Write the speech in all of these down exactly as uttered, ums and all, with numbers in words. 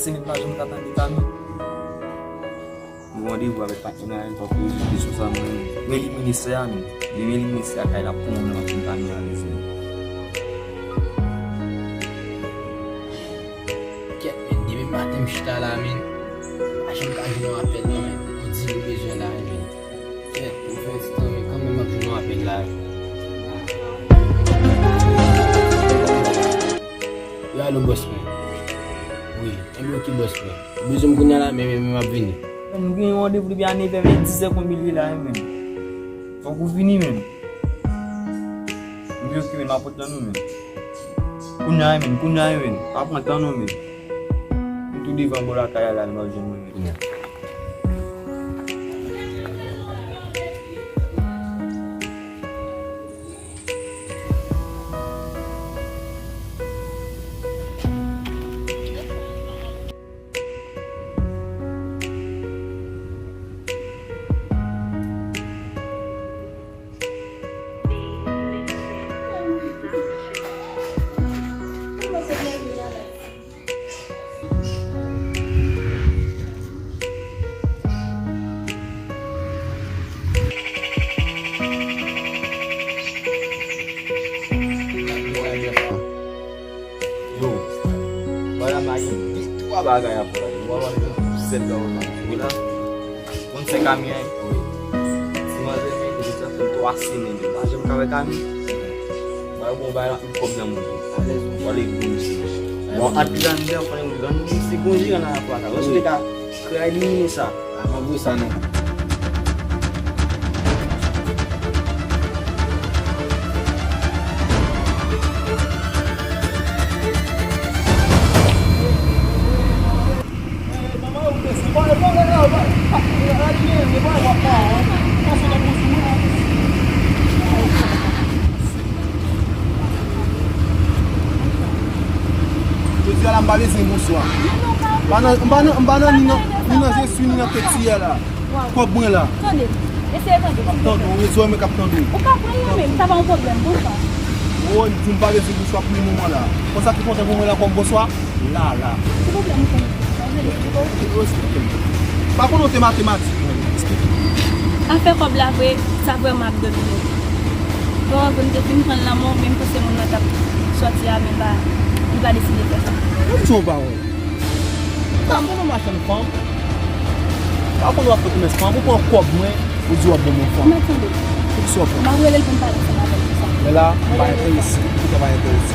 Menm pa janm ka tande Kami. Mwen gen randevou avèk patnè m la, men fòk yo di kesyon sa mwen. Men li ministè a, men. Li, men li ministè a kay la pou mwen, mwen ap fin Kami alèz, men. Kèt, men, depi maten m chita la, men. Pa janm ka jwenn yon apèl, non, men. Ou di nou bezwen la, men. Kèt, m fè yon ti tan, men kanmenm m ap jwenn yon apèl la. Yo, alo, bòs mwen. Wi, enben, oke, bòs mwen. Ou bezwen m kounye a la, men, men, men, m ap vini. Men, nou gen yon randevou depi a nevè, men dizè konbyen li ye la, men. Fòk ou vini, men. M di, oke, men, m ap tann ou, men. Kounye a, men, kounye a, men. Pa pran tan, non, men. M tou devan bò lakay la, la, m ap jwenn mwen, men. Kounye a. Yo, bagay la gen de twa bagay ap fè la. Yo, wè, wè, sèl la, wè, la. Konn se Kami a, wi. Ti manzè, men, depi sa fè twa semèn, li pa janm ka wè Kami. Ba yo bon bagay la, kòb nan moun. Alèz, wi. Wale gwo misye. Bon, ant grandè, fò nou rann misye gon jiran nan rapò a sa. Antouleka, kray elimine sa. A, m ap voye sa non. Jodi a la, m pa bezwen bonswa. M pa nan, m pa nan, m pa nan ni nan, ni nan je suis, ni nan tèt yè la. Kòb mwen la. Tande, eseye tande, silvouplè. Tande, w rezo mwen k ap tande w. Ou ka pran l nan men m, sa pa yon pwoblèm, bonswa. O, li di m pa bezwen bonswa pou le moman la. Konsa ki kontan pou mwen la kòm bonswa? La, la. Ki pwoblèm ou konn? Ou vle eksplike w? Ou eksplike m. Pa konn w te matematik, mwen. Eksplike m. Afè kòb la vre, sa vrèman ap domine m. Bon, vre m te fin pran l nan men w, men m panse moun nan t ap sòti a, men l pa, li pa deside fè sa. Ou di yon pawòl. Sa se yon machann fanm. Pa konn w ap fè komès fanm, ou pran kòb mwen, ou di w ap ban mwen fanm. Mwen tande. Poukisa w ap pran? M ap rele l pou m pale ansanm avè l pou sa. Men la, m pa enterese. Poukisa w pa enterese?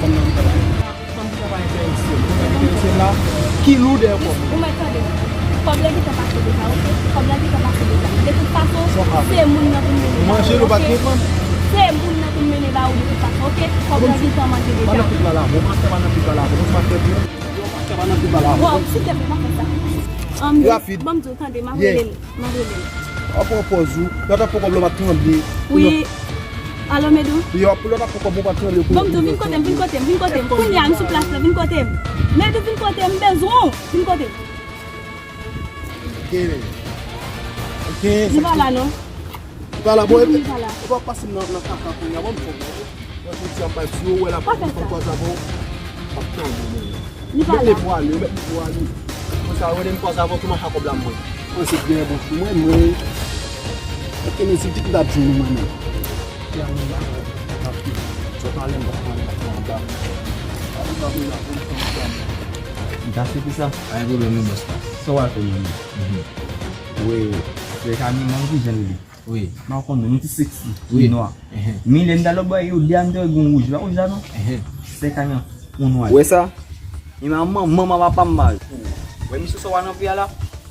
Fanm nan, m pa enterese. Fanm ki pa enterese m. Ou pa enterese m la, ki lou dèyè kòb mwen. Ou mèt tande. Kòb la gentan pase deja, oke? Kòb la gentan pase deja. De tout fason, se moun nan pou m mennen ba ou, oke? Manje l ou pa t reponn. Se moun nan pou m mennen ba ou de tout fason, oke? Kòb la gentan manje deja. Pa nan tout la la, bon, pastè pa nan tout la la, bon, pastè pou Yo, pastè pa nan tout bagay. Wow, silvouplè, pa fè sa. Rapid. Bon, m di w, tande, m ap rele l. M ap rele l. W ap pran pòz ou. Lè w t ap pran kòb la, w pa t tranble. Wi. Alo, Medou? Yo, lè w t ap pran kòb ou, w pa t tranble. Bon, m di w, vin kote m, vin kote m, vin kote m. Kounye a, m sou plas la, vin kote m. Medou, vin kote m, m bezwen w. Vin kote m. Ok. Ok. Li pa la, non. Li pa la, bon, epi w ap pase m nan, nan kaka kounye a, bon, m fè w. Mwen soti ap bay sou yo, wè la, pa fè sa. Pòz avè w. P ap tann ou, men. Li pa la. Mete pou ale, mete pou ale. Konsa, wè, m pòz avè w, kouman sa kòb la mwen? Mwen se byen bon sou mwen, mwen. Ok, men si ti kout ap jwenn mwen, men. Ki a mwen la, m ap sot anlè, m ap pran, m ap pran anba. M ta swete sa. Pa gen pwoblèm, non, bòs la. Sa w al fè, non? Wi, se ka mi manm ki jwenn li. Wi. M pa konn non, yon ti seksi, wi, nwa. Ehe. Men lè m t al lòtbò, yo di a m te wè gen yon wouj, pa wouj la non. Ehe. Se ka yon nwa. Ou wè sa? Li manman, manman papa m mal. Wè misye sa w a nan vi a la,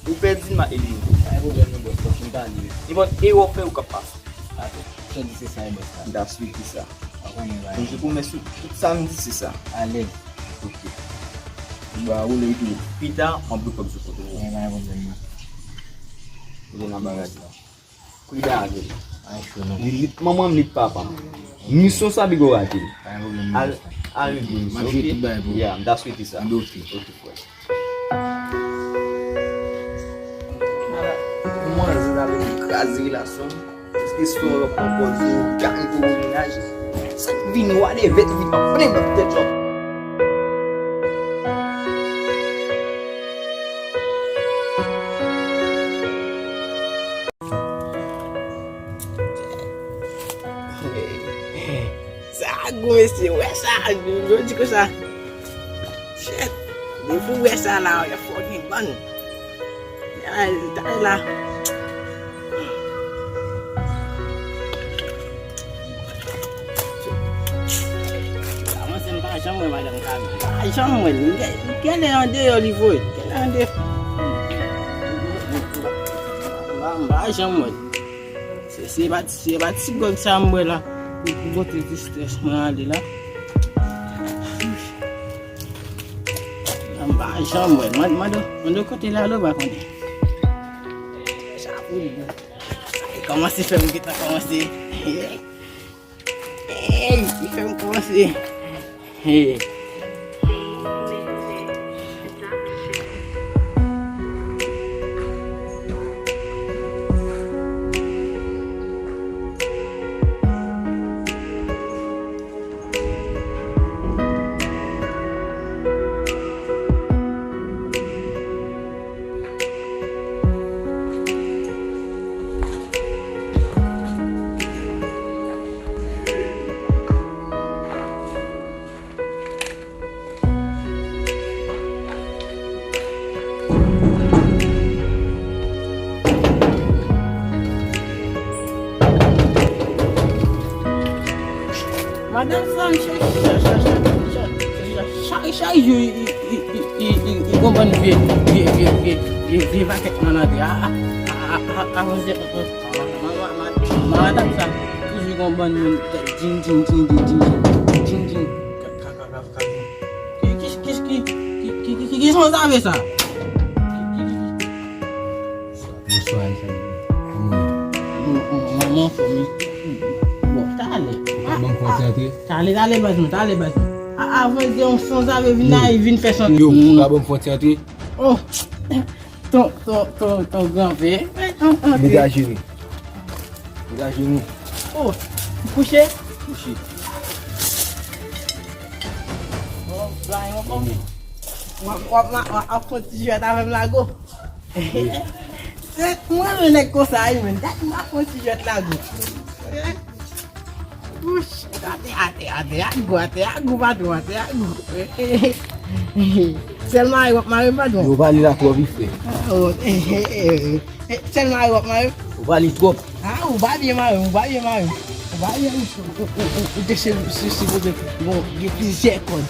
ou pèdi l ma elimine. Pa gen pwoblèm non bòs, bòs, m pa li. Nenpòt erè w fè ou k ap pase. Atò, sa w di se sa wi bòs la. M ta swete sa. Pa konnen bagay. Mwen se pwomès ou, tout sa m di se sa. Alèz. Ok. M ba ou lè epi pita, m ap voye kòb sou kont ou. Wi, pa gen pwoblèm non. Ou gen nan bagay la. Prida avè l. Ay, cho non. Li, li, manman m, li papa m. Misyon sa piga w rate l. Pa gen pwoblèm non, bòs la. Al, al regle misyon, ok? M ap jere tout bagay pou ou. Ya, m ta swete sa. Anben, ok. Ok, frè. Manzè la vin kraze relasyon m. Èske se yon lòt pwopozisyon, gade pou mennaj? Sa k vin wale vèt vin plen nan tèt yo. Pou mesye, wè sa, yo di konsa. Shit. Depi w wè sa la, w fò gen bann. Ay, tay la. Avanse, m pa janm wè madanm Kami. M pa janm wè l. Li gen, li genlè andeyò li voye. Li genlè andeyò. M pa, m pa janm wè l. Se, se pa, se pa ti gwòg sa m bwè la pou, pou pote ti strès mwen ale la. M pa janm wè. Mande, mande, mande kote l ale, w pa konnen. Sa pou li. Li kòmanse fè m gentan kòmanse. Hey, li fè m kòmanse. Hey. Madanm sa, misye, chak, chak, chak, chak, chak jou, li, li, li, li, li, li gon bann vye, vye, vye, vye, vye, vye pakèt nan lari. A, a, a, a, a, madanm sa, toujou gon bann moun, djin, djin, djin. Ki, ki, ki, ki, ki, ki, ki, ki sanzave sa? Ki, ki, ki, ki? Bonswa, Aisha. Kòman w ye? M, m, m, m anfòm wi. Bon, talè. Ou ka ban m fè yon ti antre? Talè, talè, baz mwen, talè, baz mwen. A, avan de yon sanzave vin la, li vin fè son. Yo, ou ka ban m fè yon ti antre? Oh! Ton, ton, ton, ton granpè. Antre. Degaje nou. Degaje nou. Oh, ou kouche? Kouche. Bon, la, yon bon. W ap, w ap, w ap, w ap fè yon ti jwèt avè m lago. Wi. Se, mwen renmen nèg konsa, wi, menn. Gad, m ap fè yon ti jwèt lago. Wouch, atè, atè, atè a gou, atè a gou, patwon, atè a gou. Sèl mare w ap mare m, patwon. Yo, pale la twò vit fè. Oh, eh, eh, eh, eh. Sèl mare w ap mare m. Ou pale twòp. Ah, ou pa byen mare m, ou pa byen mare m. Ou pa byen, ou, ou, ou, ou, ou te se, se, sipoze, bon, gen plizyè kòd.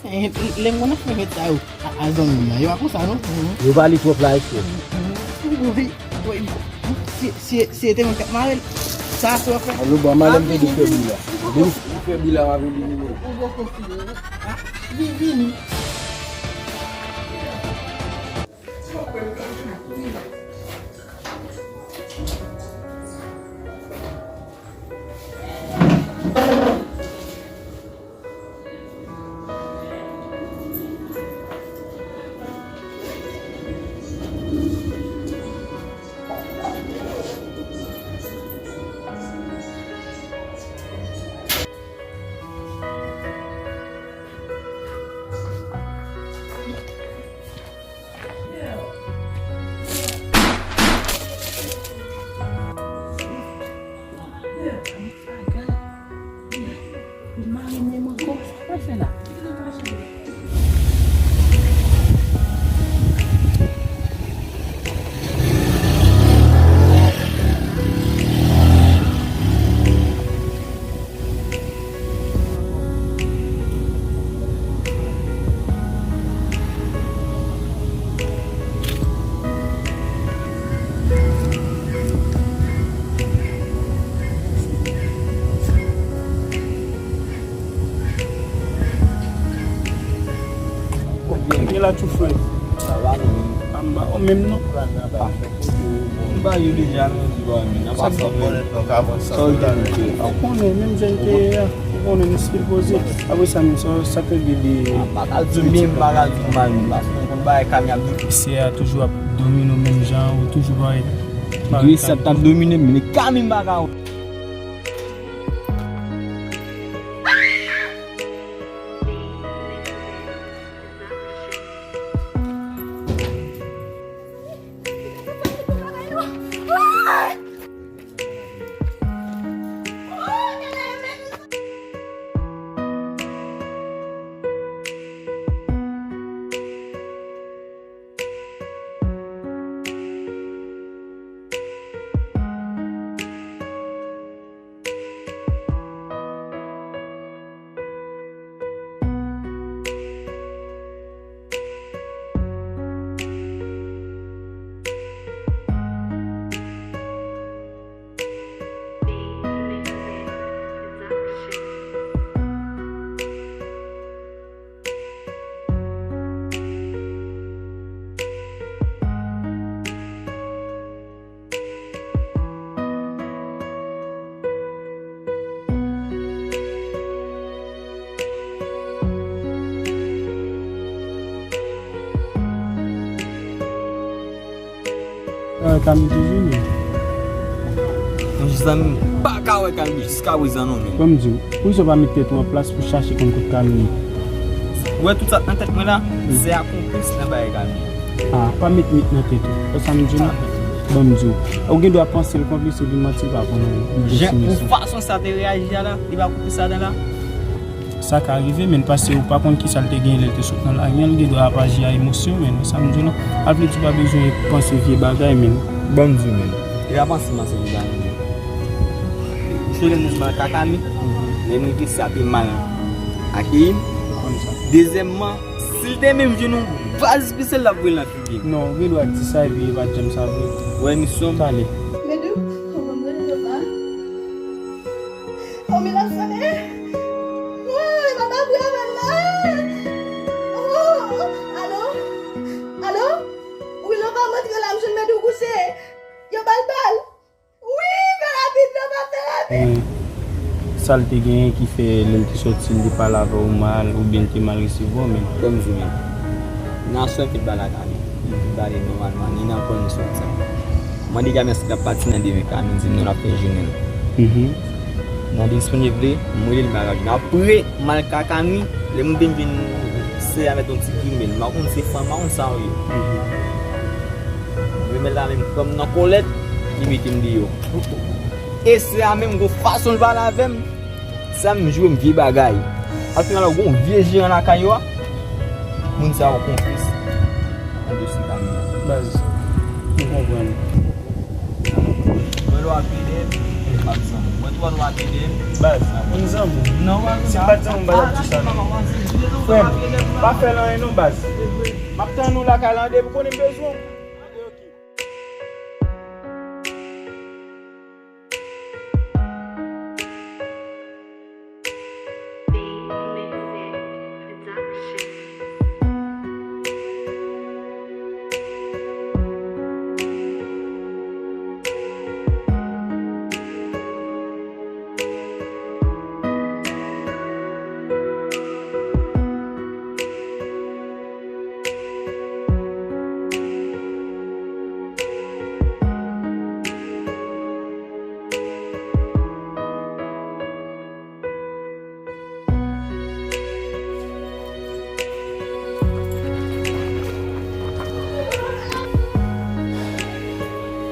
Eh, lè m konn ap fè fèt sa yo a, a zanmi m nan, yo pa konsa non. Yo pale twòp la, èske? Wi, wi, wi. Si, si, si se te mwen k t ap mare l, sa se w ap fè. Alo, bon, mare m tande fè bri la. Depi ou fè bri la, m ap elimine w. Ou poko fini. Ah, vi-, vini. Kote w ye la tou frè? Sa va non. Anba ou menm non. M ba yo deja non, di ba men. Sa k gen? Sa w gen? Ou konnen menm jan n te ye a. Ou konnen nou still poze. Apre sa menm sa, sa k gen de. M pa ka di w byen, m pa ka di w mal menm. Paske ou konn bagay Kami ap di. Mesye a toujou ap domine w menm jan, ou toujou parèt. Gris ap t ap domine m, men Kami m pa ka. Kami toujou, men. Mwen jis zanmi m pa ka wè Kami jiska prezan non, men. Ban m di w, poukisa w pa met tèt ou an plas pou chache konn kot Kami ye? Ou wè tout sa k nan tèt mwen la, se a konplis nan bagay Kami. Ah, pa met mit nan tèt ou. Wè sa m di w? Ban m di w. Ou gen dwa panse l konplis epi manti l pa konnen. Jan, pou fason sa te reyaji a la, li pa konplis ladan la. Sa ka rive, men, paske ou pa konn kisa l te gen lè l te sot nan lari an, li gen dwa ap aji a emosyon, men, sa m di w la. Sa vle di w pa bezwen panse vye bagay, men. Ban m di w, men. E pa panse m panse vye bagay, men. Misye renmen mal kaka mi. Lè m rive sa te mal akeyi m. Dezyèmman, si l te menm jwenn yon vaz pisil, l ap voye l nan figi m. Non, ou gen dwa di sa epi e pa t janm sa vre. Wè, misyon. Talè. Medou, kòman m rele papa? Oh, men l ap sonnen. Oh, e papa pou avè l la. Oh, alo? Alo? Wi, Lova, m antre la, m jwenn Medou kouche. Yo ba l bal. Wi, fè rapid, Lova, fè rapid. Sa l te genyen ki fè lè l te sòti, l te pale avè w mal, oubyen l te mal resevwa w, men. Ban m di w, men. Nan aswè m fin pale ak Ami. M fin pale nòmalman, ni nan kò ni sou WhatsApp. Mande Kami èske l ap pati nan demen, Kami di m non, l ap fè jounen l. Nan disponib li, m rele l, m pa ka jwenn. Apre, m al ka Kami, lè m vin jwenn sè a mèt yon ti grimèl. M pa konn se fanm, m pa konn sa w ye. Grimèl la menm, kòm nan kòlèt, li mete m deyò. E sè a menm, gon fason l pale avè m. Sa m jwe m vye bagay. Al final, gon vye jeran lakay yo a. Moun sa yo konplis. Nan dosye Kami an. Baz, m konprann. Mwen lwa pede, m ap zanmi. Mwen twa lwa pede. Baz, m zanmi. Non, si m pa t zanmi, m pa t ap di sa non. Frè m, pa fè l anyen non, baz. M ap tann ou lakay la, depi w konnen m bezwen w.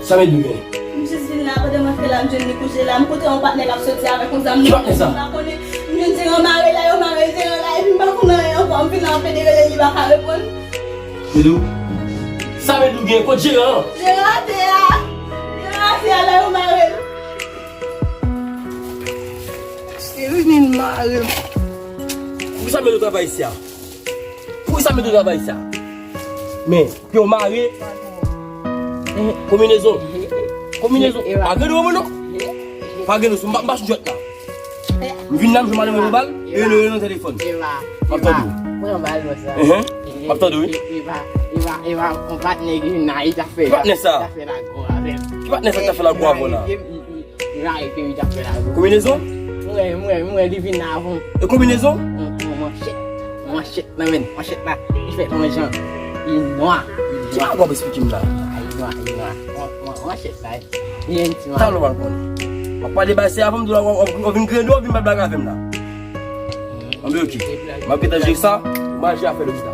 Sa Medou gen? M jis vin la, pandan m antre la, m jwenn li kouche la. M kontre yon patnè l ap soti avèk yon zam nan. Ki patnè sa? M pa konnen. M jwenn jeran mare la, yo mare jeran la, epi m pa konn anyen ankò. M vin la, m pede rele li, li pa ka reponn. Medou? Sa Medou gen? Kot jeran an? Jeran atè a. Jeran atè a la, yo mare l. Se vini l mare m. Poukisa Medou t ap bay isi a? Poukisa Medou t ap bay isi a? Men, pye w mare. Konbinezon. Konbinezon. Pa gen dlo moun non. Pa gen dlo sou m, m pa sou jwèt la. M vin la, m jwe madanm mwen bal, e rele nan telefòn. M ap tande w. Pran bal non sa. M ap tande w, wi. Epa, epa, epa, yon patnè ki vin la, li t ap fè. Ki patnè sa? Li t ap fè lagwo avè m. Ki patnè sa ki t ap fè lagwo avè w la? Li rale ke li t ap fè lagwo. Konbinezon? Mwen, mwen, mwen, li vin la avan. E konbinezon? Mwen, mwen, manchèt. Manchèt nan men, manchèt la. Li fèt yon jan. Li nwa. Ki bagay w ap eksplike m la? Li nwa, li nwa. Mwen, mwen, manchèt la. Li en ti nwa. Talè w al konnen. W ap pale bagay se avan m di w la, w ap, w ap vin kriye dlo, w ap vin bay blag avè m la. Anben, oke. M ap gentan jere sa, m al jere afè lopital.